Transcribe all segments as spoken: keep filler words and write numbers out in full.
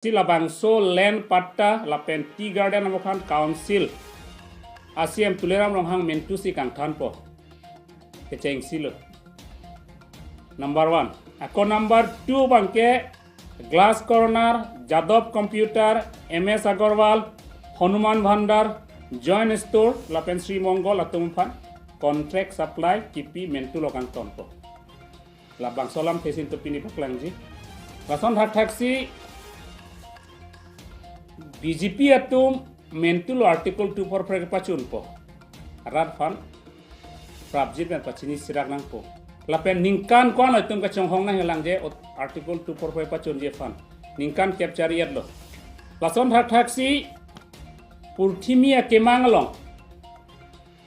Si labangso land patta lapen tea garden aphan council a-C M Tuliram Ronghang mentu si kangthanpo. Kechengsi lo. Number one. Ako number two abangke Glass Corner, Jadov Computer, M S Agarwal, Hanuman Bhandar, Joint Store lapen Sri Mongol atum aphan contract supply kipi mentu lo kangtonpo. Labangso alamthe si nelitum pini paklangji. Lason thakthaksi B J P atum mentu lo Article two four five pachunpo. Rat aphan prapjin pen pachini sirak nangpo. Lapen ningkan ko-an lo itum kachonghong nanghelang je ot-, Article two four five pachunji aphan. Ningkan kep chari-et lo. Lason thakthaksi purthimi akemang along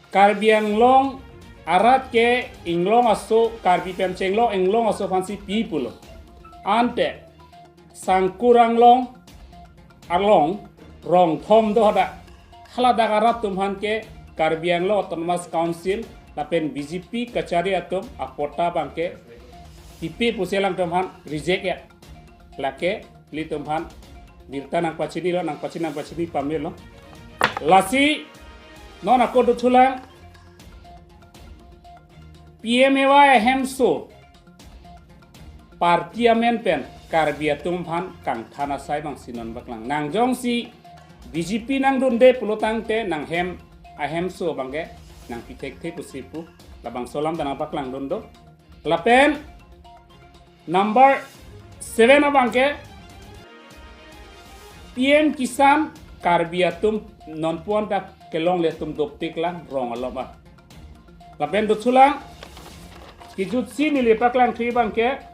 Karbi Anglong arat ke inglong aso, Karbi pen chenglok inglong aso aphansi pi pulo. Ante Sangkur Anglong along rong thom do hadak. Haladak arat atum aphan ke Karbi Anglong Autonomous Council lapen B J P kachari atum apatta abangke pipe pusi alangtum aphan reject ya. Lake ilitum aphan birta nangpachini lo, nangpachini, nangpachini pame lo. Lasi non ako dothulang P M A Y ahemso party amen pen Karbi atum aphan kangthan asai abangsi non paklang. Nang jongsi B J P nangdunde pulotangte nanghem ahemso abangke nangpi thekthe pusi pu, labangso alam ta nangpaklangdun do. Lapen number seven abangke P M Kisan Karbi atum nonpu-an ta kelongle atum doptik lang rong alom a. Lapen dothulang kejutsi neli paklangthu abangke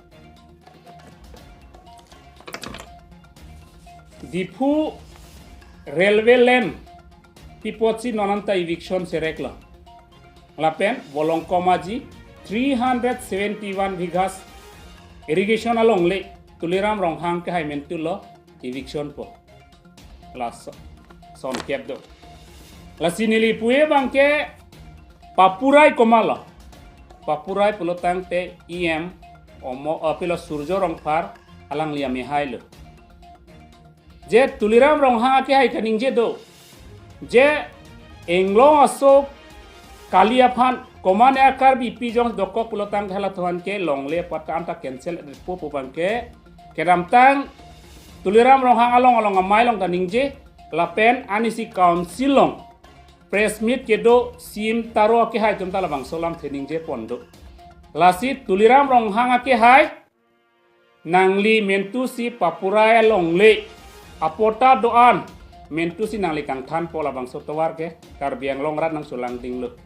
Diphu railway land pi apotsi non anta eviction serek lo. Lapen bolong komaji three hundred seventy-one bighas irrigation alongle Tuliram Ronghang kehai mentu lo eviction po. Laso, son kep do. Lasi neli pu abangke Papurai komat lo. Papurai pulotangte E M omo, eh, pilo Surjo Rongphar alangli amehai lo. Je Tuliram Ronghang akehai kaningje do. Je inglong aso kali aphan komane a-Karbipi jong dokok pulotangte halatuhan ke longle patta anta cancel po pu abangke kedamtang Tuliram Ronghang along along amei along ta ningje lapen anisi council along press meet kedo C M Taro akehai atum ta labangso alamthe ningje pon do. Lasi Tuliram Ronghang akehai nangli mentu si Papurai alongle apatta do-an mentu si nangli kangthanpo, labangso tovar ke Karbi Anglong arat nangcholangding lo.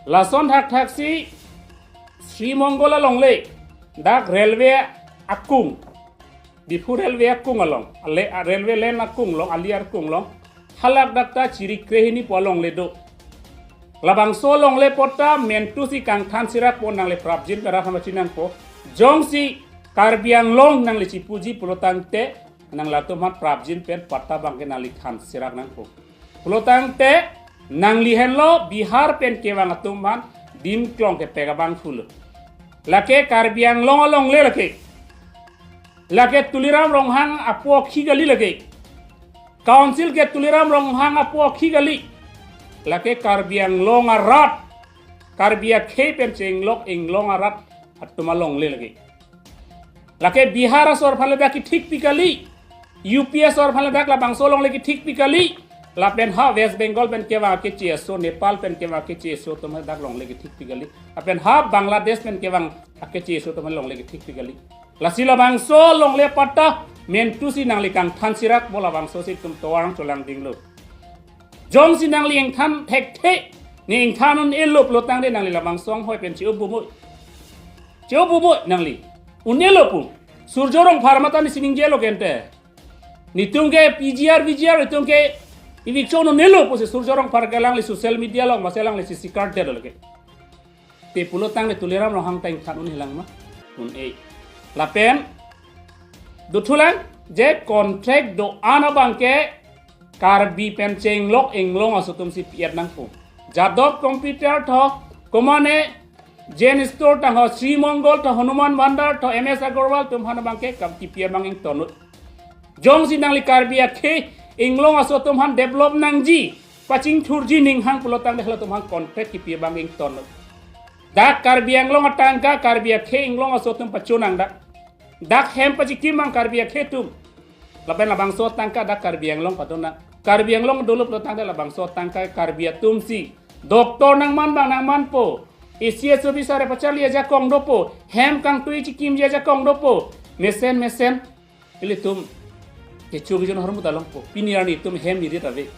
Lason thakthaksi Sri Mongol alongle dak railway akung, Diphu railway akung along, ale, a, railway line akung along, ali akung along, halak dak ta chiri krehini pu alongle do. Labangso alongle apatta mentu si kangthan sirak po, nangli prapjin pen rat aphan pachini nangpo. Jongsi Karbi Anglong nangli chipuji pulotangte nang latum aphan prapjin pen patta abangke nangli than sirak nangpo. Pulotangte nangli henlo Bihar pen kevang atum aphan dim klong kepek abang thulo. Lake Karbi Anglong alongle lake. Lake Tuliram Ronghang apo akhi kali lake. Council ke Tuliram Ronghang apo akhi kali. Lake Karbi Anglong arat, Karbi akhei pen chenglok inglong arat atum alongle lake. Lake Bihar asor aphan le dak kethikpi kali. U P asor aphan le dak labangso alongle kethikpi kali. Lapen ha West Bengal pen kevang akeche aso, Nepal pen kevang akeche aso atum dak longle kethikpi kali. Lapen ha Bangladesh pen kevang akeche aso atum longle kethikpi kali. Lasi labangso alongle apatta mentu si nangli kangthan sirak po, labangso si itum tovar nangcholangding lo. Jongsi nangli ingthan thekthe, ne ingthan un-elo pulotangte nangli labangso anghoi pen che-o bumoi. Che-o bumoi nangli. Un-elo pu. Surjo Rongphar mate nisi ningje lo kente. Netum ke P G R, V G R, netum ke eviction un-elo pusi Surjo Rongphar ke alangli social media along, masi alangli si sikar det lo ke. Te pulotangte Tuliram Ronghang ta ingthan un-elang ma? Un-e. Lapen dothulang je contract do-an abangke Karbi pen chenglok inglong aso atum si pi-et nangpo. Jadov Computer tho, komane Joint Store tangho, Sri Mongol tho, Hanuman Bhandar tho, M S Agarwal atum aphan abangke kam kipi abang ingtonut. Jongsi nangli Karbi akhei inglong aso atum aphan develop nangji, pachingthurji ninghang pulo tangte halatum aphan contract kipi abang ington. Dak Karbi Anglong atangka Karbi akhei inglong aso atum pachonang dak. Dak hem pachikim abang Karbi akhei atum. Lapen labangso atangka dak Karbi Anglong padonang. Karbi Anglong dolo pulo tangte labangso atangka Karbi atum si doctor nangman abang nangmanpo. A C S officer pacharli ajakong dopo. Hem kangtui chikimji ajakong dopo. Mesen mesen. Ilitum kecho kejun ahormu ta longpo. Pini arni itum hem irit ave.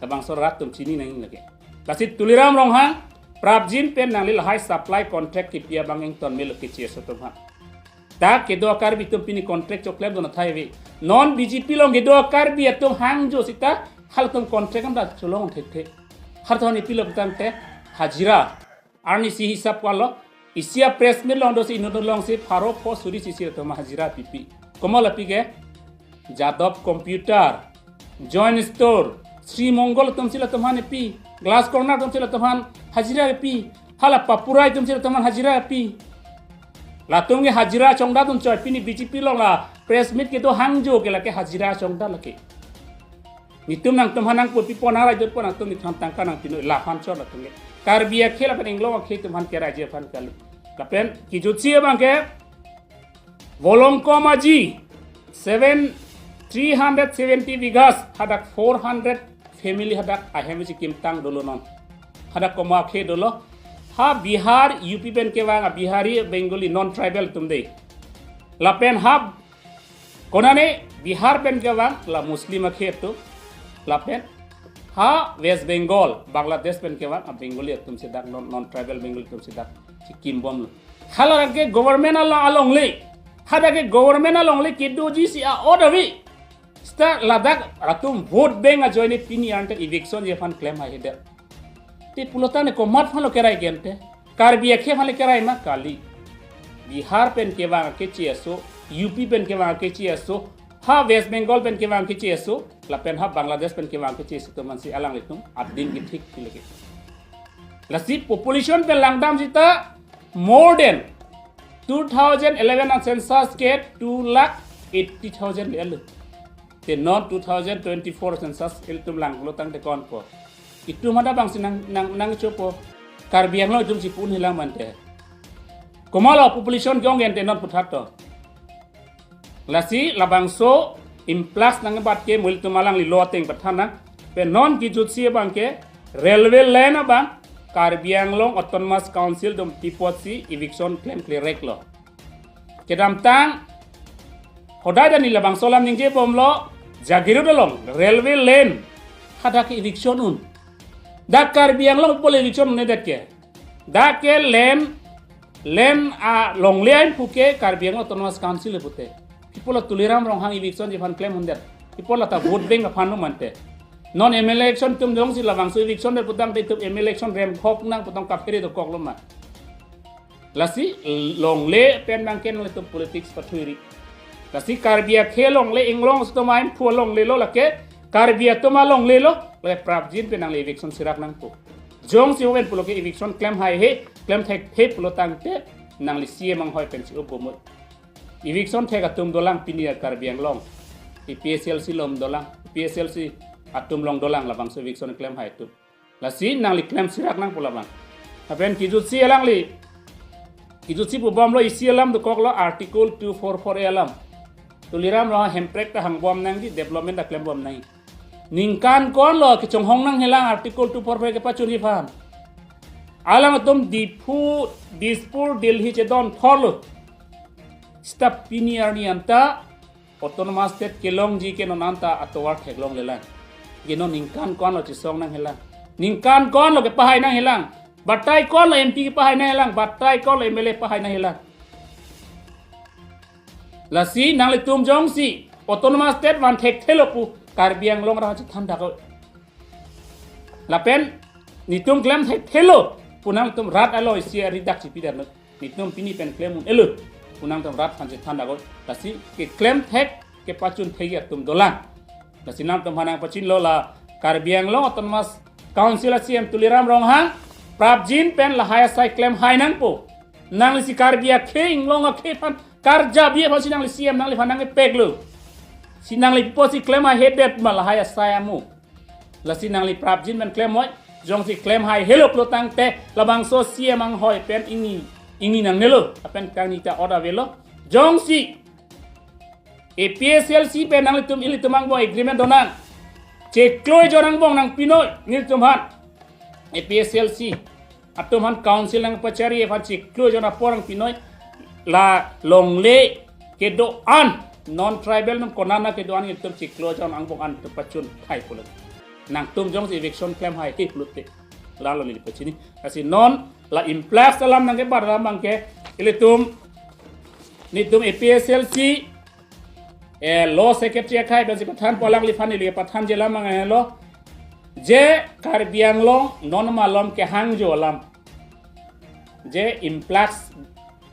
Labangso rat atum chini nangji lake. Lasi Tuliram Ronghang, prapjin pen nangli lahai supply contract kipi abang ington melo ke C S O atum aphan. Dak kedo a-Karbi atum pini contract choklemdun athai ave. Non B J P along kedo a-Karbi atum hangjo sita halatum contract an ta cholong thekthe. Halatum ni pilo tangte hajira. Arnisi hisap walo, isi a-press meet along dosi inut alongsi pharo pho suri isi atum hajira pipi. Komat lapi ke? Jadov Computer, Joint Store, Sri Mongol atum si latum aphan pi, Glass Corner atum si latum aphan hajira pi, hala Papurai atum si latum aphan hajira pi. Latum ke hajira chongdatdun choi, pini B J P along la press meet kedo hangjo ke lake hajira chongdat lake. Netum nangtum aphan nangpurpi pon, arai jot pon, nangtum netum aphan tangka nangpinoi, laphan chot latum ke. Karbi akhei lapen inglong akhei atum aphan keraiji aphan kali. Lapen kejutsi abang ke Volongkom Aji, seven, three hundred seventy bighas, hadak four hundred family hadak ahem chikimtang dolo non. Hadak komat akhei dolo. Ha Bihar, U P pen kevang a-Bihari, Bengali, non-tribal atum dei. Lapen ha konane Bihar pen kevang la Muslim akhei atum. Lapen ha West Bengal, Bangladesh pen kevang a-Bengali atum si dak non, non-tribal Bengali atum si dak chikimbomlo. Hala ke government along, alongle. Hadak ke government alongle kedoji si a-order ave. Sita ladak latum vote bank ajoine pini ante eviction ji aphan klemhaihedet. Te pulo tangte komat aphanlo kerai ke ante? Karbi akhei aphanle kerai ma kali. Bihar pen kevang ke C S O, U P pen kevang ke C S O, ha West Bengal pen kevang ke C S O, lapen ha Bangladesh pen kevang ke C S O atum aphan si alanglitum adin kethik lake. Lasi population pen langdam sita more than two thousand eleven a-census ke two lakh eighty thousand le-elo. Te non two thousand twenty-four census ilitum langlo tangte konpo? Itum hadak abang si nang, nang, nangchopo. Karbi Anglong itum si pu-un helang mante. Komatlo population ke-ong ke ante non puthot to? Lasi labangso influx nangkebat ke mo ilitum alangli lo ateng pathan nang. Pen non kejutsi abang ke railway line abang Karbi Anglong Autonomous Council atum pi apotsi eviction klemklerek lo. Kedamtang hodai ta neli labangso alam ningjebomlo, Jagiroad along railway line hadak ke eviction un. Dak Karbi Anglong pule eviction un-edet ke. Dak ke line, line alongle ahin puke Karbi Anglong Autonomous Council le pute. Pi apotlo Tuliram Ronghang eviction ji aphan klem undet? Pi apotlo ta vote bank aphan no mante? Non M L A election atum jongsi labangso eviction det pu tangte itum M L A election remkhok nang pu tang kaphere dokoklo ma? Lasi longle pen abang ke nangtum politics pathuiri. Lasi Karbi akhei alongle, inglong atum ahin pu alonglelo lake, Karbi atum alonglelo, lake prapjin pen nangli eviction sirak nangpo. Jongsi oven pulo ke eviction klemhaihe, klemthekthe pulo tangte nangli C M anghoi pensi upbomoi. Eviction thek atum dolang pini a-Karbi Anglong. A P H L C along dolang, A P H L C atum along dolang labangso eviction klemhai atum. Lasi nangli klem sirak nangpo labang. Lapen kejutsi alangli, kejutsi pubomlo, isi alam dokoklo, Article two four four A alam. Tuliram Ronghang hemprek ta hangbom nangji, development ta klembom nang. Ningkan ko-anlo kechonghong nanghelang Article two four four A kepachunji aphan? Alangtum Diphu, Dispur, Delhi chedon thorlo. Sita pini arni anta Autonomous State kelongji ke non anta atovar theklonglelang. Ke non ningkan ko-anlo chesong nanghelang? Ningkan ko-anlo kepahai nanghelang? Batai ko-anlo M P kepahai nanghelang? Batai ko-anlo M L A pahai nanghelang? Lasi nanglitum jongsi Autonomous State van thekthelo pu Karbi Anglong arat chethan dakoi. Lapen netum klemthekthelo pu nangtum rat aloi si ari dak chipi dar. Netum pini pen klem un-elo pu nangtum rat aphan chethan dakoi. Lasi keklemthek kepachunthekji atum dolang. Lasi nangtum aphan nangpachinlo, la Karbi Anglong Autonomous Council a-C E M Tuliram Ronghang prapjin pen lahai asai klemhai nangpo. Nangli si Karbi akhei, inglong akhei aphan karjabi aphan si nangli C E M nangliphan nangkepeklo. Si nangli pi apotsi klem haihedet ma lahai asai amu? Lasi nangli prapjin pen klem noi, jongsi klem haihe lo pulo tangte labangso C M anghoi pen ingni, ingni nangnelo, lapen kangni ta order avelo. Jongsi A P H L C pen nanglitum ilitum angbong agreement donang, chiklo jon angbong nangpi noi nelitum aphan. A P H L C atum aphan council nangpachari aphan chiklo jon apor nangpi noi, la longle kedo-an, non tribal atum konana kedo-an nelitum chiklo jon angbong an atum pachun thai pulo. Nangtum jongsi eviction klem haihe pulote, lalo neli pachini. Lasi non la influx alam nangkebat alam abangke, ilitum, nelitum A P H L C, eh, law secretary akhai pensi pathanpo, alangliphan neli pathanji alam abang helo. Je Karbi Anglong non malom kehangjo alam, je influx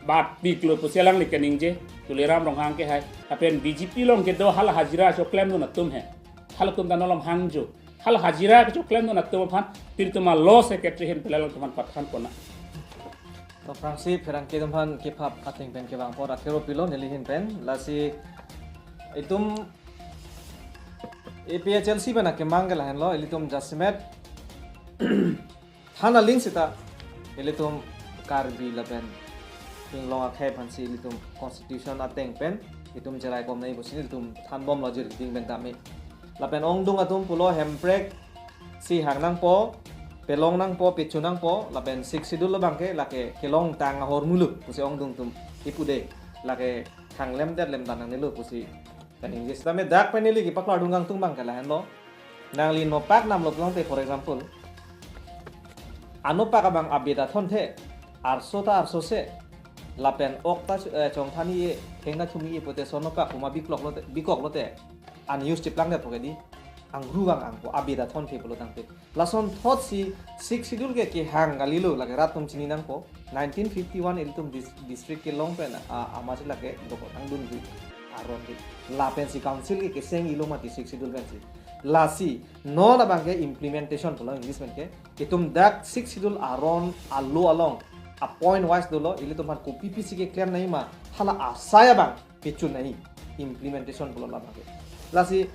batpiklo pusi alangli kaningje, Tuliram Ronghang ke hai. Lapen B J P along kedo hala hajira choklemdun atum he. Halatum ta non malom hangjo. Hala hajira kechoklemdun atum aphan, pir atum a law secretary ahin pele alangtum aphan pathanpo na. To aphrangsi pherangke atum aphan kephap ateng pen kevang apor akhero pilo neli ahin pen. Lasi itum A P H L C pen akemang ke lahenlo, ilitum jasemet than aling seta ilitum Karbi lapen Anglong akhei aphansi ilitum constitution ateng pen itum cherai kom nai pusi ilitum thanbomlo jirkiting pen tame. Lapen ongdung atum pulo hemprek si hang nangpo, pelong nangpo, pechun nangpo, lapen Sixth Schedule abangke lake kelongtang ahormu lo pusi ongdung atum ipude, lake khang lemdet lemtang nangnelo pusi kaningje. Sitame dak pen neli kepaklardun kangtung abangke lahenlo. Nangli nopak namlo pulote, for example, anopak abang abeta thonthe, arso ta arso se, lapen ok ta, eh, chongthan-i-e, thengta thum-i-e pute so nopak kuma biklok lote, bikok lote, an use chiplang det po ke di, angru vang angpo, abeta thonthe pulo tangte. Lasonthotsi Sixth Schedule ke kehang kalilo, lake rat atum chini nangpo. Nineteen fifty-one ilitum dis-, district kelong pen, a, amatsi lake dokok tangdunji aron ke. Lapensi council ke keseng-ilo mati Sixth Schedule pensi. Lasi non abangke implementation pulo English pen ke. Itum dak Sixth Schedule aron alo along a point wise dolo, ilitum aphan kopi pisi keklem nangji ma, hala asai abang pechun nangji, implementation pulo labangke. Lasi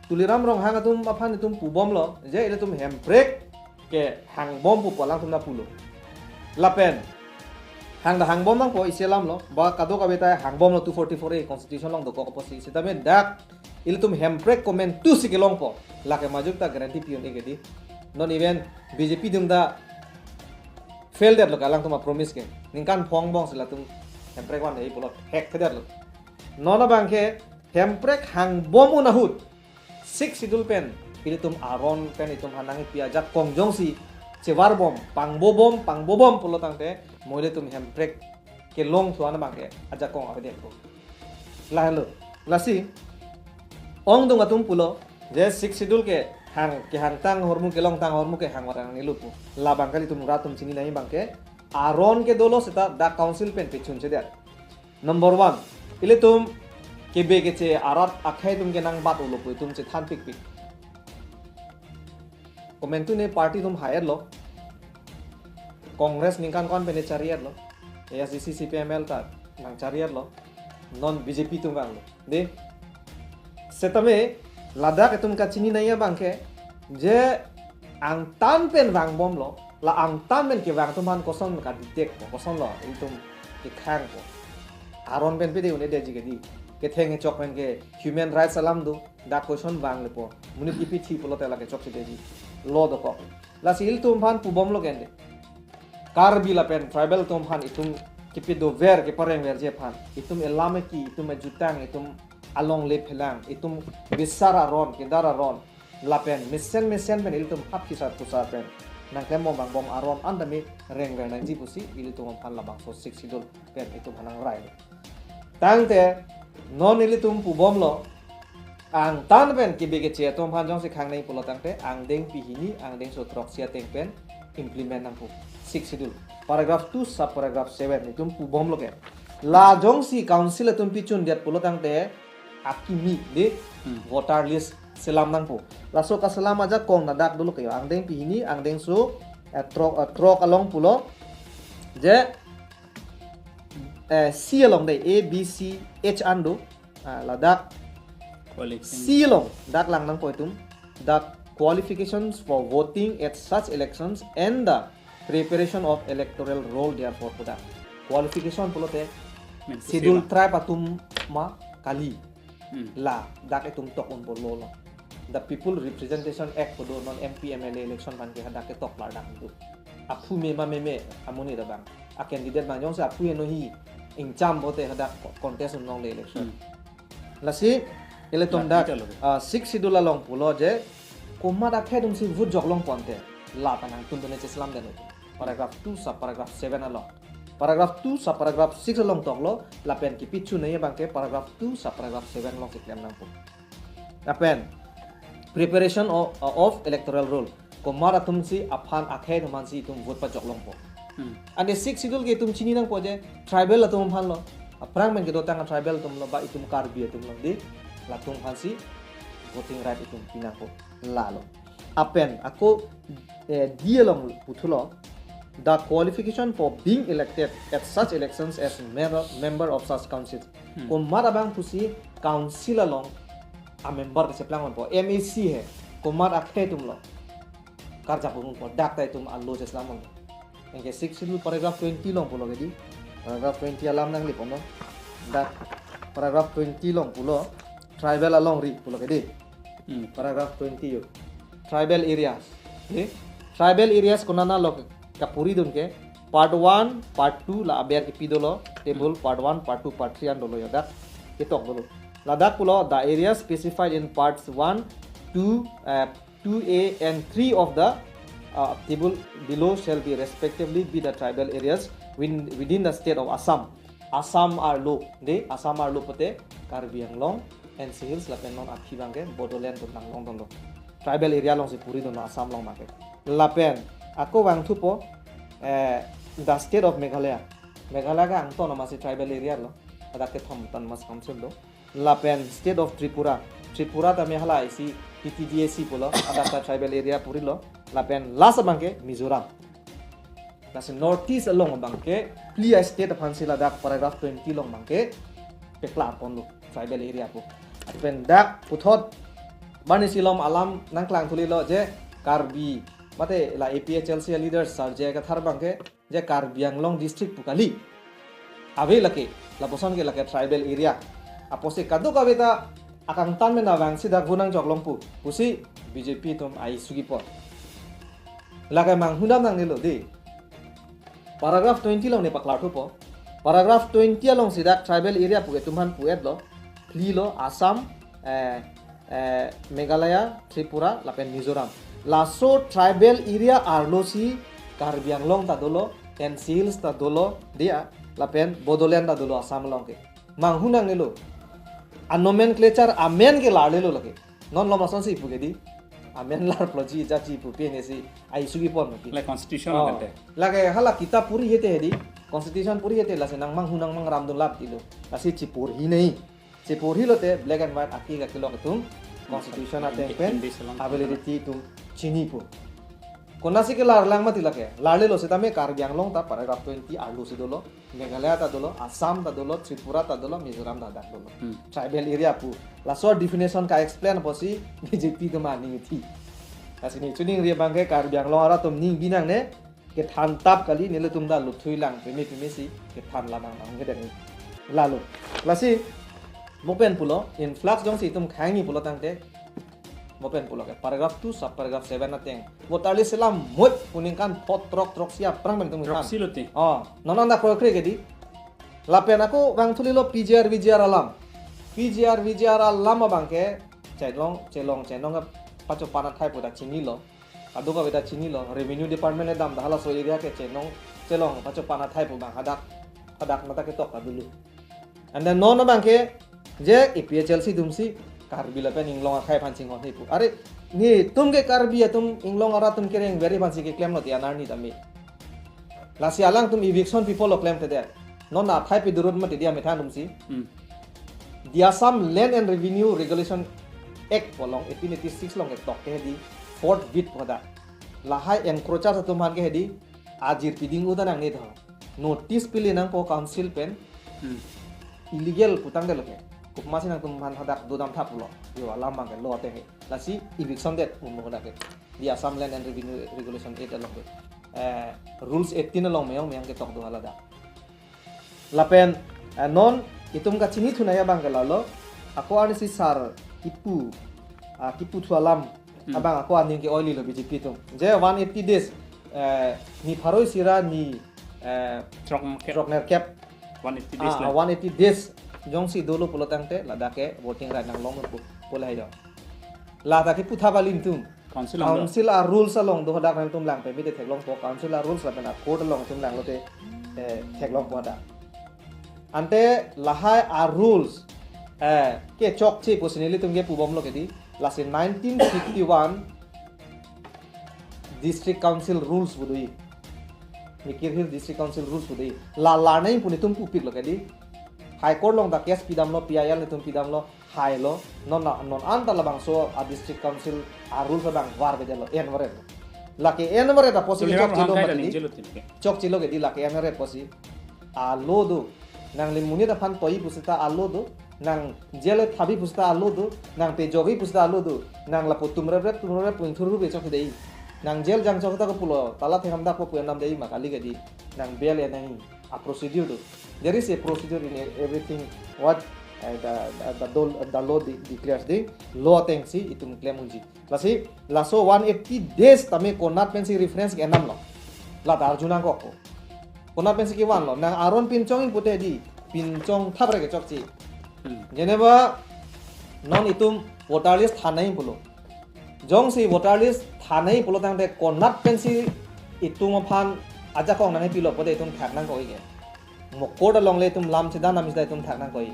Tuliram Ronghang atum aphan itum pubomlo, je ilitum hemprek kehangbom pu pu alangtum ta pulo. Lapen hang ta hangbom nangpo isi alamlo, ba kadokave ta hangbomlo two forty-four A constitution along dokok apotsi. Sitame dak ilitum hemprek komantusi kelongpo, lake majok ta guarantee pi-un-e ke di. Non even B J P atum ta fail detlo ke alangtum a promise ke. Ningkan phongo angbong si latum hemprek van-e pulo hek phedetlo. Non abangke hemprek hangbom-un ahut Sixth Schedule pen ilitum aron pen itum aphan nangpi ajakong jongsi chevarbom, pangbobom, pangbobom pulo tangte mo ilitum hemprek kelong thu-an abangke ajakong avedet po. Lahenlo. Lasi ongdung atum pulo je Sixth Schedule kehang, kehangtang ahormu, kelongtang ahormu ke hang orang nilupu. Labangke ilitum rat atum chini nangji abangke aron ke dolo seta dak council pen pechun chedet. Number one, ilitum kebe keche arat akhei atum ke nangbat-olo pu itum chethan pikpik. Komantu ne party atum hai-etlo. Congress ningkan ko-an pen ne chari-etlo. A I C C, C P I M L ta nangchari-etlo. Non B J P atum vanglo. De. Setame ladak itum kachini nangji abangke je angtan pen vangbomlo, la angtan pen kevang atum aphan koson kadetect po, kosonlo itum kekhang po. Aron pen pide un-edetji ke di. Ketheng kechok pen ke human rights alam do, dak koson vanglepo. Monit kipi thi pulote lake chokchedetji. Law dokok. Lasi ilitum aphan pubomlo kende. Karbi lapen tribal atum aphan itum kepedover keparengverji aphan, itum elam eki, itum ejutang, itum alongle phelang, itum bisar aron, kedar aron, lapen mesen mesen pen ilitum hap kisar pusar pen nangklembom vangbom aron an tame rengver nangji pusi ilitum aphan labangso Sixth Schedule pen itum aphan nangrai. Tangte non ilitum pubomlo, angtan pen kebe keche atum aphan jongsi khang nangji pulo tangte angdengpi hini angdengso throksi ateng pen implement nangpo Sixth Schedule, paragraph two, sub paragraph seven itum pubomlo ke. La jongsi council atum pichundet pulo tangte akimi de Hmm. voter list selam nangpo. Laso kaselam ajakong ladak dolo ke, angdengpi hini angdengso, eh, throk, eh, throk along pulo je, eh, C along de, A, B, C, H an do. Ah, ladak Qualification. C along dak lang nangpo itum, the qualifications for voting at such elections and the preparation of electoral roll therefore pu dak. Qualification pulote Main schedule C lang. Tribe atum ma kali. Hmm. Ladak itum tok unpo law along. The People Representation Act pu do, non M P M L A election aphan ke hadak ketok lar dak itu. Aphu me ma meme amonit abang, a candidate abang jongsi aphu henohi ingcham pote hadak contest un longle election. Hmm. Lasi ilitum dak, dak ita lo. Ah, Sixth Schedule along pulo je komat akhei atumsi vote jok longpo ante, la pen nangtuntun cheselam den. Paragraph two sub paragraph seven along. Paragraph two sub paragraph six along toklo, lapen kipi chunai abang ke paragraph two sub paragraph seven alongsi klem nangpo. Lapen preparation of, of electoral roll. Komat atumsi aphan akhei atum aphansi itum vote pajok longpo. Hmm. Ante Sixth Schedule ke itum chini nangpo je tribal atum aphan lo. Aphrang pen kedotang tribal atum lo, ba itum Karbi atum lo, dei, latum aphansi voting right itum pi nangpo. Lalo. Lapen ako, eh, D along puthulo, the qualification for being elected at such elections as member, member of such council. Hmm. Komat abang pusi council along a member kacheplang unpo, M A C he, komat akhei atum lo karjap unpo, dak ta itum a law cheselam unpo. Anke Sixth Schedule paragraph twenty along pulo ke dei. Paragraph twenty alam nangle ponlo. Dak paragraph twenty along pulo, tribal alongri pulo ke dei. Hmm. Paragraph twenty yo. Tribal areas. Okay? Tribal areas konatlo kapuri dun ke, part one, part two la aber kipi dolo, table Hmm. part one, part two, part three an dolo ya dak. Ketok dolo. Ladak pulo, the areas specified in parts one, two, uh, two A and three of the, uh, table below shall be respectively be the tribal areas within, within the state of Assam. Assam arlo, dei, Assam arlo pote Karbi Anglong, N C Hills lapen non aphi abang ke Bodoland atum nanglong dunlo. Tribal area alongsi puri dunlo Assam along abang ke. Lapen ako vangthupo, eh, the state of Meghalaya. Meghalaya ke angton amatsi tribal area lo. Hadak kethom autonomous council do. Lapen state of Tripura. Tripura tame hala isi T T D A C pulo, hadak ta tribal area purilo. Lapen last abang ke Mizoram. Lasi North East along abang ke phli a-state aphansi ladak paragraph twenty along abang ke paklar ponlo tribal area pu. Lapen dak puthot bani silom alam nangklang thulilo je Karbi mate la A P H L C leaders Sir J I Kathar abang ke je Karbi Anglong district pu kali. Ave lake, lapuson ke lake tribal area. Apotsi kadokave ta akangtan mena vangsi dak vo nangjok long pu pusi B J P atum ai sugi pon. Lake manghudam nangnelo dei. Paragraph twenty along ne paklar thupo. Paragraph twenty alongsi dak tribal area pu ke itum aphan pu-etlo. Phli lo Assam, eh, eh, Meghalaya, Tripura, lapen Mizoram. Laso tribal area arlosi Karbi Anglong ta dolo, N C Hills ta dolo, dei, lapen Bodoland ta dolo Assam along ke. Manghu nangnelo. A nomenclature amen ke larlelo lake. Non lom asonsi ipu ke dei. Amen larploji jaji ipu pen isi ai sugi pon mati. Like constitution Oh. Kan te. Lake hala kitab puri hete he dei. Constitution puri hete lasi nangmanghu nangmangramdun lap dilo. Lasi chipurhi nei. Chipurhi lote black and white aki ka kilok atum constitution ateng pen English along a validity atum chinipo. Konatsi kelar lang mati lake. Larlelo setame Karbi Anglong ta paragraph twenty arlosi dolo. Meghalaya ta dolo, Assam ta dolo, Tripura ta dolo, Mizoram ta dak dolo. Hmm. Tribal area pu. Laso definition ka-explain apotsi B J P atum aning ithi. Lasi ne chuningri abang ke Karbi Anglong arat atum ning binang ne kethan tap kali, nelitum ta luthui lang peme pemesi kethan lamang mang kedeng. Lalo. Lasi mo pen pulo, influx jongsi itum khangni pulo tangte, mo pen pulo ke paragraph two sub paragraph seven ateng voter list selam mut pu ningkan pho throk throksi aphrang pen itum kethan. Throksi lote. Oh, non non dak kroi kre ke dei. Lapen ako vangthulilo P G R V G R alam. P G R V G R alam abang ke chelong chelong chenong ke pachopan athai pu ta chinilo. Kadokave ta chinilo, Revenue Department le dam ta halaso area ke chenong chelong pachopan athai pu abang hadak hadak mata ketok ta dolo. And then non abang ke je A P H L C atumsi Karbi lapen Inglong akhei aphan chinghon he pu. Are netum ke Karbi atum Inglong arat atum kereng veri aphansi keklemlo ti anarni tame. Lasi alangtum eviction pipo lo klemkledet. Non athai pidurut mati dei amethang atumsi. Hmm. The Assam Land and Revenue Regulation Act pu along eighteen eighty-six along ketok ke dei fourth bit pu hadak. Lahai encroachers atum aphan ke dei ajir piding uda nangne tho. Notice pile nangpo council pen. Hmm. Illegal putangdetlo ke. Kopi ma si nangtum aphan hadak dodam thap lo. Yo, alam abang ke law ateng ke. Lasi eviction det un mo hadak ke. The Assam Land and Revenue Regulation Act along ke. Eh, rules eighteen along meyong meyong ketok do hala dak. Lapen, eh, non itum kachinithunai abang ke lalo. Ako arnisi sar kipu, ah, kipu thu alam. Hmm. Abang ako aning ke-oilo B J P atum. Je one eighty days, eh, ni pharo isi ra ni, eh, Throk nerkep. Throk nerkep. One eighty days Ah, la. One eighty days. Jongsi dolo pulo tangte, ladak ke voting right nanglong pu, pu lahai do. Ladak ke puthap alim atum. Council along do. Council a-rules along do hadak nangtum lang peme te theklongpo. Council a-rules lapen a-code along itum langlote, eh, theklongpo hadak. Ante lahai a-rules, eh, kechokche pusi nelitum ke pubomlo ke di. Lasi nineteen fifty-one District Council rules pu do-i. Mikir Hill District Council rules pu do-i. La larnai pu netum pupiklo ke di. High Court along dak case pidamlo, P I L netum pidamlo, hailo. Non na, non anta labangso a-District Council a-rules abang varvedetlo, envaret. Lake envaret apotsi Tuliram chokchelo Ronghang kai mati da di. Ningjelo tin ke. Chokchelo ke di lake envaret apotsi. A-law do. Nangli monit aphan toi pusita a-law do. Nang jail thabi pusita a-law do. Nang pejokji pusita a-law do. Nang lapu tumreprep, tumreprep, pungthur rup chok dei. Nang jail jangchok ta ko pulo. Tala thengam dak ko pu enam dei ma kali ke di. Nang bail en nangji. A-procedure do. There is a procedure in e-, everything what, uh, the, the, the, dol-, the law de-, declares di. Law atengsi itum klem unji. Lasi, laso one eighty days tame konat pensi reference ke-enamlo. La ta arju nangkok ko. Konat pensi kevanlo. Nang aron pinchong-i pute di. Pinchong thapre kechokche. Hmm. Jeneba non itum voter list than nangji pulo. Jongsi voter list than nangji pulo tangte konat pensi itum aphan ajakong nangji pilo pute itum thak nangkok-i ke. Mo court along le itum lam chedan nami sida itum thak nangkok-i.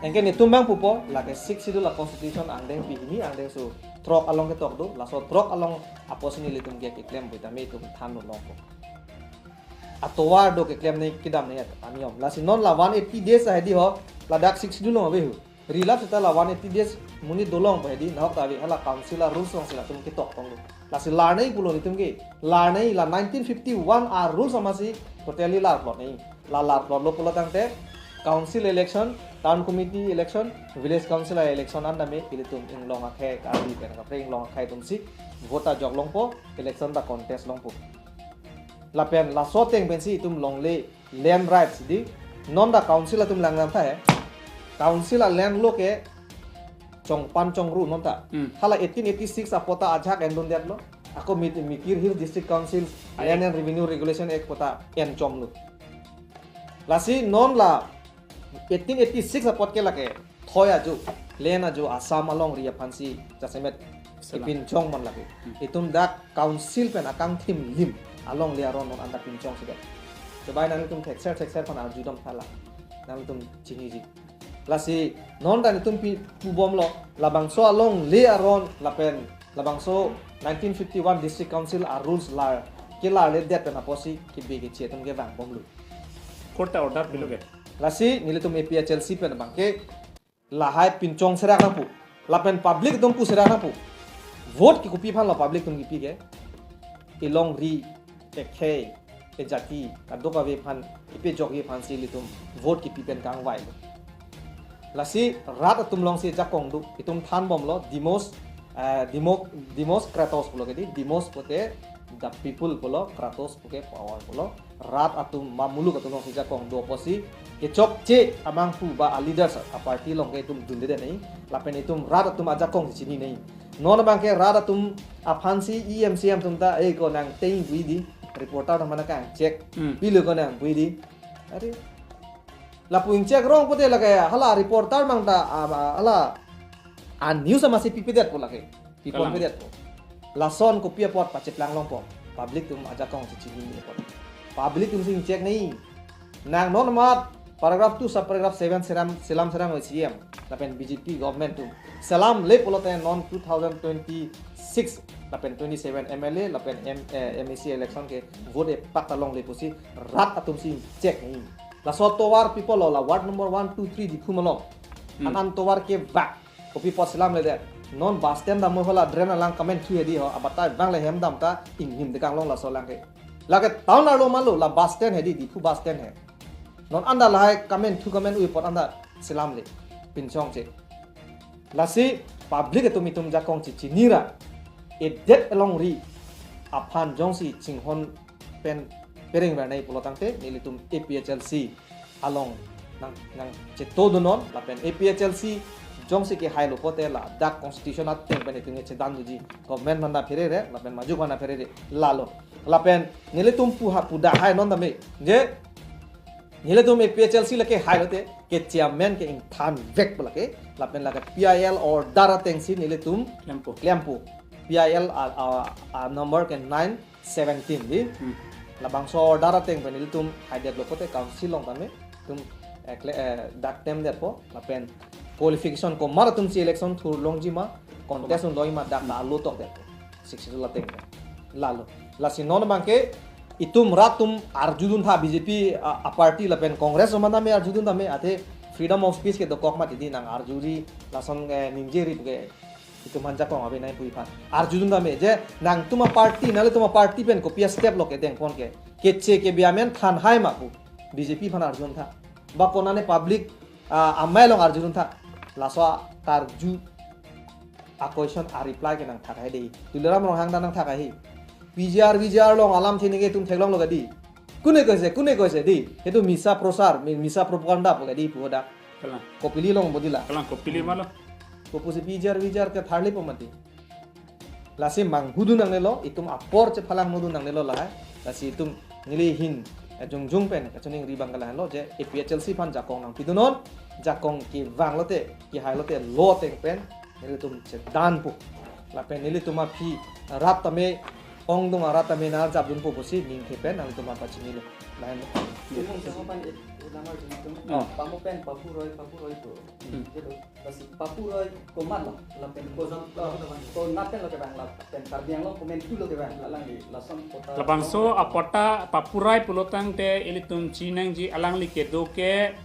Anke netum abang pupo, lake Sixth Schedule a-constitution angdeng pini angdengso throk along ketok do, laso throk along apotsi nelitum ke keklem pu tame itum than longpo. Atovar do keklem nangji kedam nangji aniyom. Lasi non la one eighty days ahedi ho, ladak Sixth Schedule along ave hu. Rilap seta la one eighty days monit dolong pu hedi, nahok ta ave, hala council a-rules alongsi latum ketok tong lo. Lasi larnai pulo netum ke, larnai la nineteen fifty-one a-rules amatsi totally larplot nangji. La larplotlo pulo tangte, council election, town committee election, village council a-election an tame, ilitum inglong akhei, Karbi pen kaprek inglong akhei atumsi, vote ta jok longpo, election ta contest longpo. Lapen laso ateng pensi itum longle land rights di. Non ta council atum langdam tha he. Council a-land lo ke chongpan chongru non ta. Hmm. Hala eighteen eighty-six apot ta ajahak endundetlo. Ako Mi-, Mikir Hill District Council Aye. Land and Revenue Regulation Act apot ta enchomlo. Lasi non la eighteen eighty-six apot ke lake thoi ajo, land ajo Assam alongri aphansi jasemet Selam. Ipinchong man lake. Hmm. Itum dak council pen akangthim lim alongle aron non anta pinchongsi det. Chobai nanglitum thekser thekser aphan arjudam tha la. Nanglitum chiniji. Lasi non ta netum pi pubomlo, labangso alongle aron lapen labangso nineteen fifty-one District Council a-rules lar kelarledet pen apotsi kebi keche atum kevangbomlo. Court ta order pilo ke. Lasi nelitum A P H L C pen abang ke lahai pinchong serak nangpo. Lapen public atum pu serak nangpo. Vote ke kopi aphanlo public atum kipi ke? Ilongri, ekhei, ejati, kadokave aphan, ipejokji aphansi ilitum vote kipi pen kangvailo. Lasi rat atum alongsi ajakong do, itum thanbomlo, demos, eh, demo, demos kratos pulo ke di, demos pute the people pulo, kratos puke power pulo. Rat atum ma muluk atum alongsi ajakong do apotsi kechokche abang pu ba a-leaders a-party along ke itum dunde nangji. Lapen itum rat atum ajakong si chini nangji. Non abang ke rat atum aphansi E M C M atum ta, eh, ko nang teng bui di, reporter atum mana kang check. Hmm. Pilo ko nang bui di. Are. Lapu ingcheck rong pute lake hala reporter mang ta, ah, hala a-news amatsi pipedetpo lake. Pipon Kalang. Pedetpo. Lason kopi apot pacheplang longpo. Public atum ajakong si chini apot. Public atumsi ingcheck nangji. Nang non amat paragraph two sub paragraph seven seram, selam serang oi C M. Lapen B J P government atum selamle pulote non two thousand twenty-six lapen twenty-seven M L A lapen M, eh, M A C election ke vote epak ta longle pusi rat atumsi ingcheck nangji. Laso tovar people lo la ward number one, two, three Diphu malom. Hmm. An an tovar kevak. Kopi apot selamledet. Non bus stand dam mo hala drain alang kamen thu hedi ho. Abatai bang le hem dam ta inghim dekang long laso alang ke. Lake town arlo malo la bus stand hedi, Diphu bus stand he. Non anta lahai kamen thu kamen ui apot anta selamle. Pinchongche. Lasi public atum itum jakong chichinira. Edet alongri aphan jongsi chinghon pen pereng bernai pulo tangte nelitum A P H L C along nang nang cheto dunon lapen A P H L C jongsi kehailo pote ladak constitution ateng pen itum chedan duji government manda pherere lapen majuk manda pherere lalo lapen nelitum puha puda hai non tame je nelitum A P H L C lake hailote ke chairman ke ingthan vek lake lapen lake P I L order atengsi nelitum Klempo. Klempo P I L a, a, a number ke nine seventeen di. Hmm. Labangso order ateng pen ilitum haidetlo pote council along tame itum ekle eh, dak tem detpo lapen qualification komat atumsi election thur longji ma contest un longji ma dak ta alo tok detpo. Sixty-two la ateng pen. Lalo. Lasi non abangke itum rat atum arjudun tha B J P a, a party lapen Congress atum tame arjudun tame athe freedom of speech ke dokok mati di nang arjuri lason eh, ningjeri ke itum aphan jakong abe nai pui aphan. Arjudun tame je nangtum a party nanglitum a party pen kopi a step lo kedeng pon ke. Keche kebi amen than hai ma pu. B J P aphan arjudun tha. Ba konane public ah, amei along arjudun tha. Laso karju a question a reply ke nangthak hai dei. Tuliram Ronghang ta nangthak hai. P G R V G R along alam thini ke itum theklonglo kadi. Kune koise, kune koise di. Itu misa prosar, mi- misa propaganda pu kadi pu hoda. Kalang. Kopili along bodila. Kalang kopili malo. Kopusi P G R V G R ke tharli po mati. Lasi manghudun nangnelo, itum apor chephalang mudun nangnelo lahai. Lasi itum neli ahin eh, jongjong pen kachiningri abang ke lahenlo je A P H L C aphan jakong nangpidunon, jakong kevang lote, kehai lote lo ateng pen nelitum chedan po. Lapen nelitum aphi rat tame ongdung arat tame nang japdun po pusi ning ke pen nanglitum aphan pachinilo. Lahenlo. Tumung sama pan it ulama jumtum. Oh. Pamu pen Papu Roy, Papu Roy po. Hmm. Gitu. Basi Papu Roy komat lo, lapen ko ko naten lo kevang lapen Karbi Anglong komentu lo kevang alangli lason kota. Labangso apota Papu Roy pulo tangte ilitum chiningji alangli kedo ke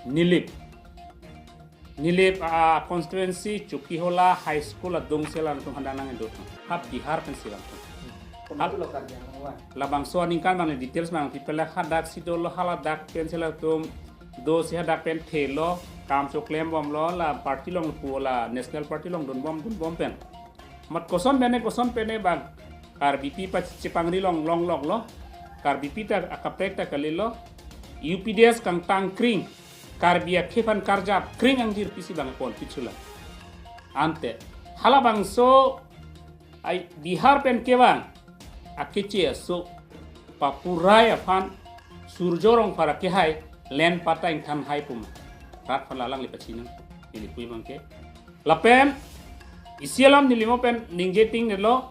Nilip. Nilip a constituency Chokihola High School adungsi alangtum handa nang edot. Ha Bihar pensi alangtum. Komentu lo Karbi Anglong wa. Labangso aningkan abang details abang pipele hadak si dolo haladak pensi alangtum dosi hadak pen thelo kam choklem bomlo la party along pu la national party along dunbom dunbom pen. Mat koson pen e koson pen e abang Karbipi pa chepangri long long long lo. Karbipi ta akaprek ta kalilo. U P D S kangtang kring. Karbi akhei aphan karjap kring angjir pisi abang pon pichula. Ante halabangso ai Bihar pen kevang akeche aso Papu Roy aphan Surjo Rongphar akehai len pata ingthan hai puma. Rat aphan alangli pachinang. Ili pui abangke. Lapen isi alam neli mo pen ningje ting nelo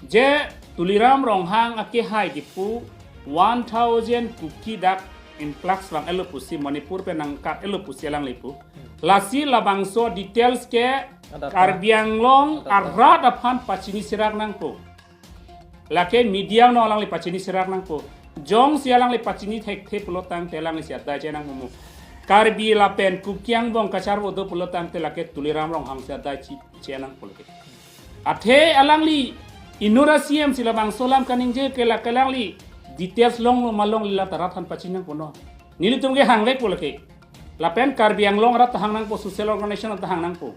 je Tuliram Ronghang akehai kipu one thousand Kuki dak influx vang elo pusi Manipur pen nangkat elo pusi alangli pu. Lasi labangso details ke Ada apa? Karbi Anglong Ada apa? Arat aphan pachini serak nangpo. Lake media no alangli pachini serak nangpo. Jongsi alangli pachini thekthe pulo tangte alanglisi adai chenang mumu. Karbi lapen Kuki angbong kacharvo do pulo tangte lake Tuliram Ronghang si adai chi chenang pulo ke. Athe alangli inut a C M si labangso alam kaningje ke lake alangli details longlo ma longle la ta rat aphan pachinang punon. Nelitum ke hangvek pulo ke. Lapen Karbi Anglong arat ta hang nangpo, social organization ta hang nangpo.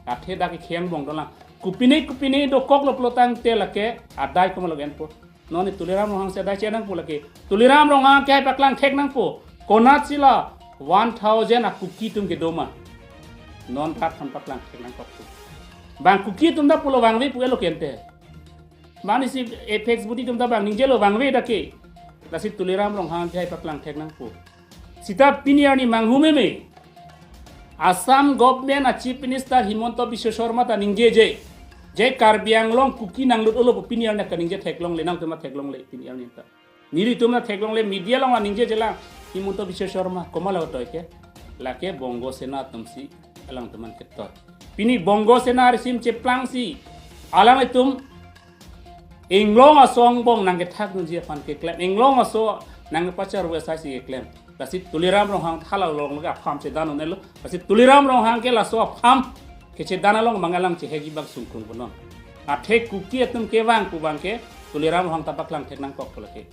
Athe dak akhei angbong dolang. Kopine kopine dokoklo pulo tangte lake adai komatlo genpo. Non Tuliram Ronghang si adai chenangpo lake. Tuliram Ronghang akehai paklang thek nangpo. Konatsi la one thousand a Kuki atum kedo ma. Non rat aphan paklang thek nangkokpo. Bang Kuki atum ta pulo vangve pu elo kente. Mane si apex budi atum ta bang ningjelo vangve dak ke. Lasi Tuliram Ronghang akehai paklang thek nangpo. Seta pini arni manghu meme. Assam government a Chief Minister Himanta Biswa Sarma ta ningjeje. Je Karbi Anglong Kuki nanglut olo pu pini arni kaningje theklongle nangtum ta theklongle pini arni ta. Nelitum ta theklongle media along la ningjeje la Himanta Biswa Sarma komatlo toi ke. Lake Bongo Sena atumsi alangtum aphan ketoi. Pini Bongo Sena risim cheplangsi alanglitum inglong aso angbong nangkethak nunji aphan keklem. Inglong aso nangkepachar wesai si keklem. Lasi Tuliram Ronghang hala long ke apham chedan unelo. Lasi Tuliram Ronghang ke laso apham kechedan along mangalang chehegi bak sungkung punon. Athe Kuki atum kevang pu abangke Tuliram Ronghang ta paklang thek nangkok pulo ke.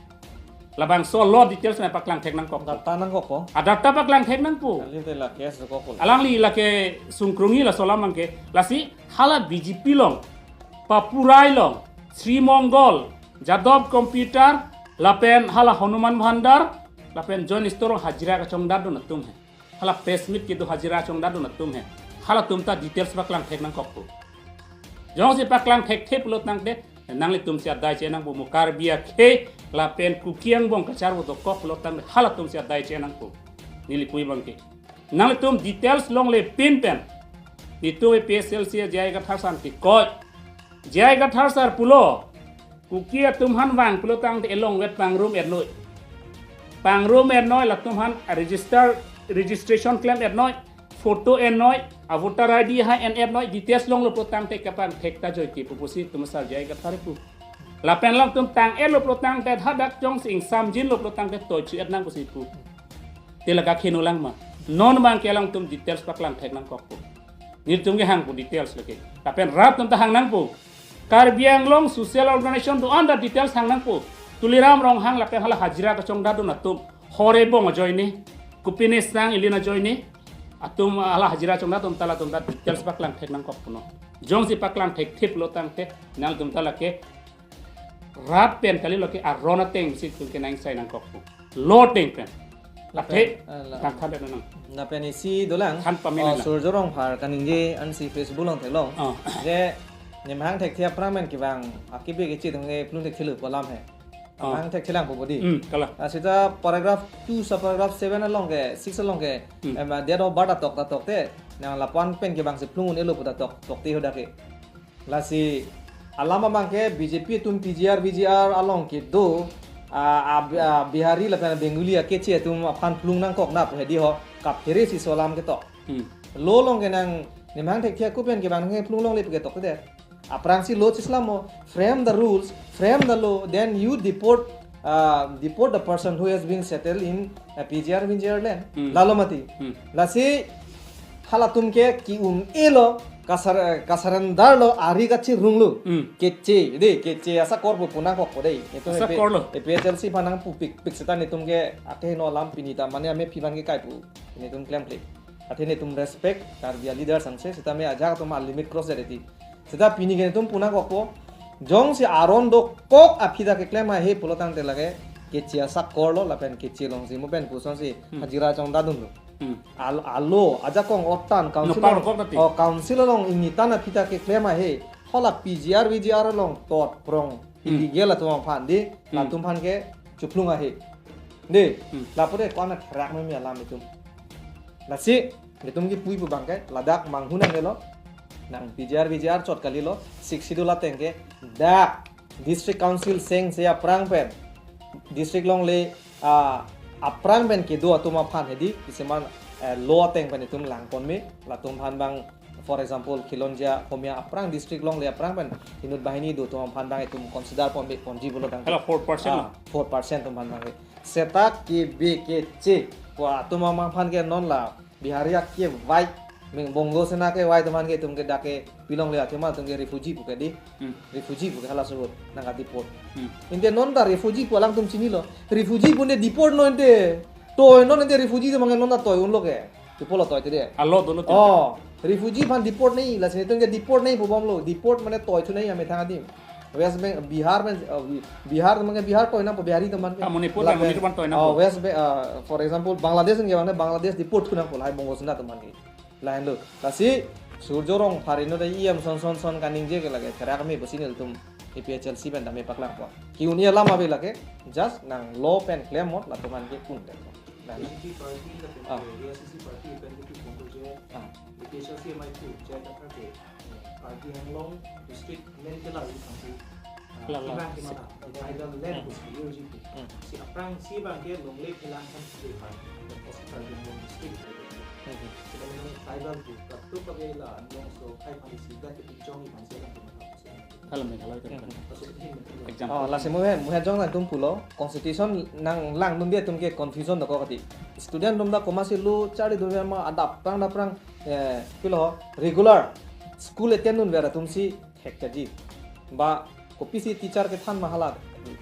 Labangso lo details nangpaklang thek nangkok. Data nangkokpo. A data paklang thek nangpo. Kali te la case dokok kul. Alangli lake sungkrungji laso alam abangke. Lasi hala B J P along Papurai along, Sri Mongol, Jadov Computer, lapen hala Hanuman Bhandar, lapen Joint Store along hajira kachongdatdun atum he. Hala press meet kedo hajira kachongdatdun atum he. Halatum ta details paklang thek nangkokpo. Jongsi paklang thekthe pulo tangte, nanglitum si adai che nangpo mo Karbi akhei, lapen Kuki angbong kacharvo dokok pulo tangte, halatum si adai che nangpo. Neli pu abangke. Nanglitum details longle pinpen. Nelitum A P H L C J I Kathar sir kikoi. J I Kathar sir pulo, Kuki atum aphan vang pulo tangte elong vet pangrum ernoi. Pangrum ernoi, latum aphan register, registration klem ernoi, photo ernoi, a voter I D ha en ernoi, details longlo pulo tangte kapangthek ta joike pu pusi itum sir J I Kathar pu. Lapen alangtum tang-etlo pulo tangte hadak jongsi ingsamjinlo pulo tangte toichu-et nang pusi pu. Te la kakheno lang ma. Non abangke alangtum details paklang thek nangkokpo. Nelitum kehangpo details lake. Lapen rat atum ta hang nangpo. Karbi Anglong social organization do-an ta details hang nangpo. Tuliram Ronghang lapen hala hajira kachongdatdun atum. Hore bong ajoine. Kopine sang ilin ajoine. Atum hala hajira chongdatdun ta latum ta details paklang thek nangkokpo non. Jongsi paklang thekthe pulo tangte nangtum ta lake rat pen kali lake aron ateng si itum kenangsai nangkokpo. Lo ateng pen. Lapen, athe, ah, la- tang than nang. Lapen isi dolang, than pame oh, nang. Surjya Rongphar kaningje ansi Facebook along theklong. Oh. Je, nemhang thekthe aphrang pen kevang, akibi kechi atum ke plung thekthelo pu alam he. Oh. Nemhang thekthe lang pu bodi. Hmm, kalang. Ah, seta paragraph two sub paragraph seven along ke, six along ke, hmm, em, ah, date of birth atok atok te, nang lapu-an pen kevang si plung un-elo pu ta tok, tokte hadak ke. Lasi alam abangke B J P atum P G R V G R along kedo, ah, ah, ah, Bihari lapen Bengali akeche atum aphan plung nangkok nang pu hedi ho, kaphere si so alam ketok. Hmm. Lo along ke nang nemhang thekthe ako pen kevang nang plung longle pu ketok te. Aphrangsi lo chislam mo, frame the rules, frame the law, then you deport, uh, deport the person who has been settled in, uh, P G R V G R land. Hmm. Lalo mati. Hmm. Lasi halatum ke ki-un-elo, kasar-, kasurrender lo, ari kachirunglo. Hmm. Keche, de, keche asakor pu pu nangkokpo de. Itum asa A P, korlo. A P H L C aphan nangpupik, pik seta nelitum ke akeheno alam pini ta mane amephi aphan ke kai pu. Nelitum klemkle. Athe nelitum respect Karbi aleaders ansi, seta me ajak atum alimit cross jadeti. Seta pini ke nelitum pu nangkokpo, jongsi aron dokok aphi ta keklem ahe pulo tangte lake keche asakor lo lapen keche alongsi mo pen kosonsi, hmm, hajira chongdatdunlo. Hmm. Al-, alo, ajakong otan, council nopar along, kok nati. Oh, council along ingnitan aphi ta keklem ahe. Hala P G R V G R along tot prong, hmm, illegal atum aphan di, hmm, latum aphan ke chuplung ahe. De, hmm, lapu de ko-an therak meme alam itum. Lasi, itum kipu-i pu abangke, ladak manghu nangnelo, nang P G R V G R chot kalilo, Sixth Schedule ateng ke, dak, District Council seng se aphrang pen, district longle, ah, aphrang pen kedo atum aphan hedi, isiman, eh, law ateng pen itum langpon me, latum aphan abang, for example, Khilonjia, Homia aphrang district longle aphrang pen, inut banghini do atum aphan abang itum consider ponpe ponji pulo tangte. Hala four percent ah, lo. Four percent atum aphan abang ke. Seta kebi keche, ko atum aphan ke non la, Bihari akevai, meng Bongo Sena kevai atum aphan ke itum ke dak ke pilongle athema itum ke refugee pu ke di. Hmm. Refugee pu ke halaso nangka deport. Hmm. Ante non ta refugee pu alangtum chinilo. Refugee pu ante deport no ante. Toi non ante refugee atum abang non ta toi unlo ke. Deport lo toi te de. Alo dolo te. Oh, refugee aphan deport nangji, lasi nelitum ke deport nangji pu bomlo. Deport mane toithu nangji amethang adim. West Beng-, Bihar pen, uh, Bi-, Bihar atum abang ke Bihar toi nangpo Bihari atum abang ke. Ah, Manipur, lapen, Manipur aphan toi nangpo. Oh, West Be-, uh, for example, Bangladesh ke abang ke Bangladesh deport thu nangpo lahai Bongo Sena atum abang ke. Lahenlo. Lasi, Surjya Rongphar inut E M son son son kaningje ke lake, therak me pusi nelitum A P H L C pen tame paklangpo. Ki-un-e alam ave lake, just nang law pen klem mot, latum aphan ke un-e. Nah. B J P party lapen ah. K A C C party pen ke tu konto je, ah. A P H L C amei tu, je ta ke, eh, Karbi Anglong district men ke la ri samsi, ah, la, la. Kibang ke mata, tribal land hmm. Pusi ri ji pu. Hmm. Si aphrang si abang ke longle phelang kan si ke party, dan posi Karbi Anglong district. Hmm. Si kami tribal tu, katu kami la Anglong so, kai party si, dak ke jong ni bangsa kan. Hala Meghalaya kan. Hmm. Example. Oh, lasi mo he, mo he jong nangtum pulo, constitution nanglangdunde atum ke confusion dokok kati. Student atum ta komatsi lo charlidun ma adap aphrang aphrang, eh, pilo regular school attend dunver atum si thek chaji. Ba kopisi teacher kethan ma hala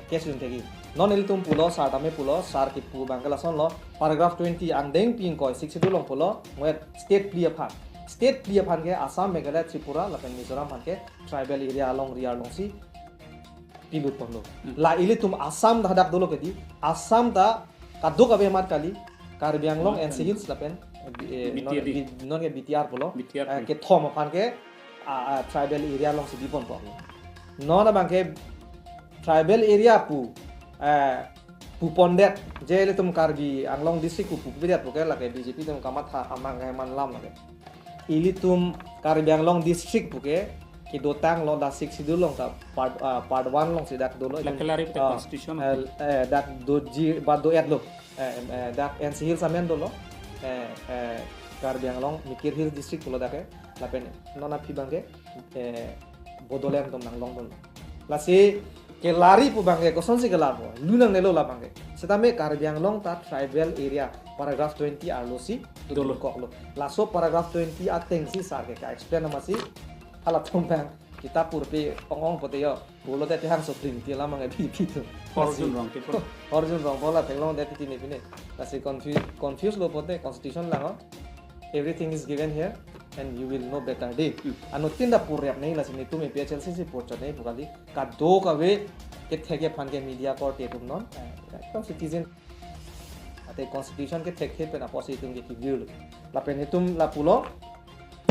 case dun thekji. Non ilitum pulo, sar tame pulo, sar kipu abang ke lasonlo, paragraph twenty angdeng pi ingkoi Sixth Schedule along pulo, ngoet state plea aphan. State plea aphan ke Assam, Meghalaya, Tripura, lapen Mizoram aphan ke tribal area along, area alongsi pilut ponlo. Hmm. La ilitum Assam ta hadak dolo ke di, Assam ta kadokave amat kali, Karbi Anglong, Amat N C kali. Hills lapen, eh, B T R D. Non, B-, non ke B T R pulo. B T R eh, pulo. Kethom aphan ke, ah, ah, tribal area alongsi pi ponpo. Non abang ke tribal area pu, eh, pu pondet, je ilitum Karbi Anglong district pu, pu pidet pu ke lake B J P atum kamatha amang ke man lam lake. Ilitum Karbi Anglong district pu ke kedotanglo dak Sixth Schedule along ta part, ah, part one alongsi dak dolo. Dak kelari pu ta ah, constitution. Eh, eh, dak doji ba do-etlo. Eh, em, eh, dak N C Hills amen dolo. Eh, eh, Karbi Anglong, Mikir Hills district pulo dak ke. Lapen non aphi abang ke, eh, Bodoland atum nanglong dolo. Lasi kelari pu abang ke kosonsi kelarpo, lu nangnelo labang ke. Setame Karbi Anglong ta tribal area, paragraph twenty arlosi dolo, dokoklo. Laso paragraph twenty atengsi sar ke ka-explain amatsi halatum abang kita purpi ong-ong pote yo. Pulote pi hangso pring ti alam abang ke B J P atum. Arjun Rongte pu. Arjun Rongte pu la theklongdet titi ne pine. Lasi confu-, confuse lo pote constitution lang o. Everything is given here and you will know better, dei. Hmm. Anuttin ta purrep nangji, lasi netum A P H L C si purchot nangji pu kali. Kadokave kethek aphan ke media korte atum non, eh, ekdom citizen. Ate constitution ke thekthe pen apotsi itum ke kibir lo. Lapen itum lapulo,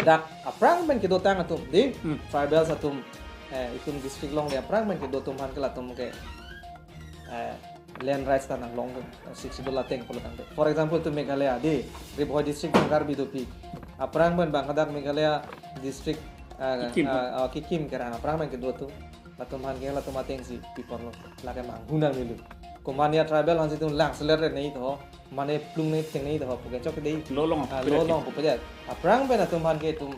dak aphrang pen kedotang atum, dei, Hmm. tribals atum, eh, itum district along le aphrang pen kedo atum aphan ke latum ke, eh, land rights ta nanglong atum, Sixth Schedule ateng pulo tangte. For example, itum Meghalaya, dei, Ri Bhoi district abang Karbi dopik. Aphrang pen bang hadak Meghalaya district, eh, Kikim. eh, eh, Kikim kerang aphrang pen kedo atum. Latum aphan ke latum atengsi pi ponlo. Lake manghu nangnelo. Komat ya tribal aphansi itum lang selet re nangji to, mane plung nangji theng nangji to, pu ke chok dei. Lo along Ah, pu lo pede. along pu pede. Aphrang pen atum aphan ke itum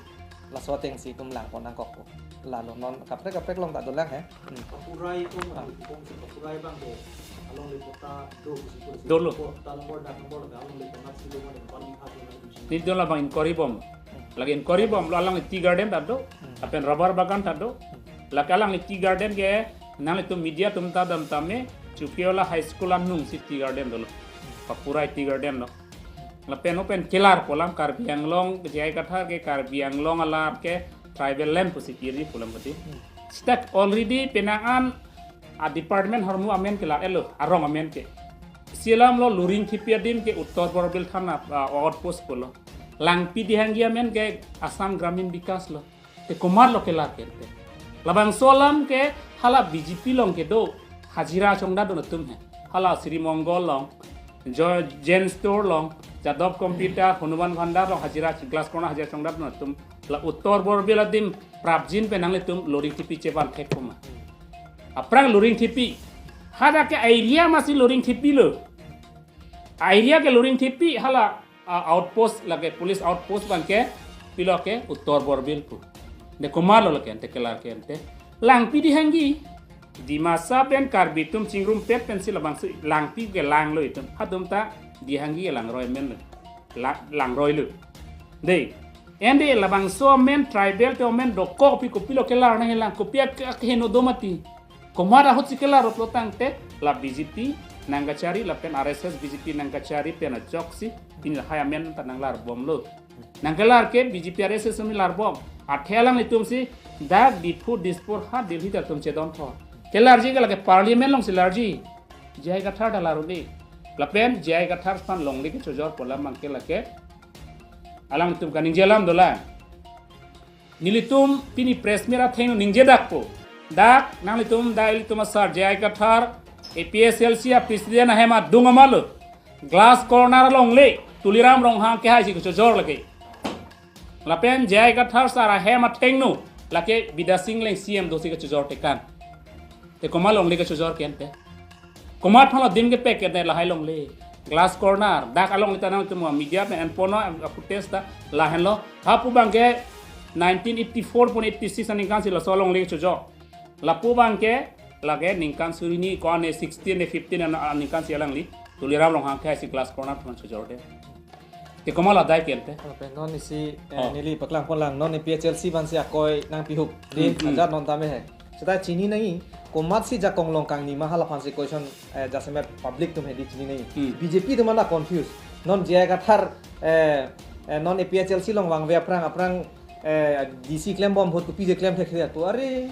laso atengsi itum lang pon nangkokpo. Lalo non kaprek kaprek along ta dolang he. Hmm. Kapurai itum Ah. itum si kapurai abang ke alongle patta do si pu si. Dolo. Patta number, dak number, alongle patta si do mane pan ni kha do mane. Ni do labang inquiry bom. Lake inquiry bomlo, alangli tea garden ta do, Hmm. lapen rubber bagan ta do. Hmm. Lake alangli tea garden ke nanglitum media atum ta dam tame, Chukiola High School anung si tea garden dolo. Papurai tea garden lo. Lapen open kelar pu alam Karbi Anglong, J I Kathar ke Karbi Anglong alam ke tribal land pusi kiri pu alam pati. Hmm. State already penang an a department ahormu amen kelar-etlo, arong amen ke. Si alamlo Luring Thepi adim ke Uttor Borbil Thana, ah, outpost pulo. Langpi Dehangi amen ke Assam Gramin Vikas lo. Te komatlo kelar ke te. Labangso alam ke hala B J P along kedo hajira chongdat dun atum he. Hala Sri Mongol along, Jo-, Jen Store along, Jadov Computer, Hanuman Bhandar along hajira, glass corner hajira chongdat dun atum. La Uttor Borbil adim prapjin pen nanglitum Luring Thepi chevan thek puma. Aphrang Luring Thepi. Hadak ke area masi Luring Thepi lo. Area ke Luring Thepi hala, ah, outpost lake police outpost abang ke pilo ke Uttor Borbil pu. De komatlo lake ante kelar ke ante. Langpi Dehangi. Dimasa pen Karbi atum chingrumpet pensi labangsi Langpi ke langlo itum. Hatum ta Dehangi ke langroi amen lo. La-, langroi lo. Dei. Ante labangso amen tribal te amen dokok pi kopilo kelar nangji lang, kopi ak-, akheno do mati. Komat ahutsi kelar pulo tangte la B J P nangkachari lapen R S S B J P nangkachari pen ajoksi pini lahai amen ta nanglar bomlo. Nangkelar ke B J P R S S atum lar bom. Athe alanglitum si dak Diphu Dispur ha Delhi ta atum chedon tho. Kelarji ke lake parliament alongsi larji. J I Kathar ta lar un-e. Lapen J I Kathar aphan longle kechojor pu alam abang ke lake alangtum kaningje alam dolang. Nelitum pini press meet athengno ningje dakpo. Dak nanglitum, dak ilitum asar J I Kathar, A P H L C a president ahem adung amalo. Glass corner alongle Tuliram Ronghang kehai si kechojor lake. Lapen J I Kathar sar ahem athengno lake Bidya Sing Engleng C M dosi kechojor tekang. Te komat longle kechojor ke ante. Komat aphanlo adim kepek ke ante lahai longle. Glass corner, dak alongle ta nangtum media pen enpono, a footage ta lahenlo. Hapu abang ke nineteen eighty-four pon eighty-six aningkan si laso alongle kechojor. Lapu abang ke lake ningkan suri ni ko-an ne sixteen ne fifteen an, aningkan si alangli Tuliram Ronghang kehai si glass corner aphan chojorde. Te komat lo adai ke ante. Lapen non isi, eh, Oh. neli paklang pon lang, non A P H L C aphansi akoi nangpihuk. Dei, Hmm, hmm. ajat non tame he. Seta chini nangji, komatsi jakong long kangni ma hala aphansi question, eh, jasemet public atum hedi chini nangji. Hmm. B J P atum mane confuse. Non J I Kathar, eh, eh, non A P H L C along vangve aphrang aphrang, eh, D C klembom ahut kopisi klem thekthe atum. Are,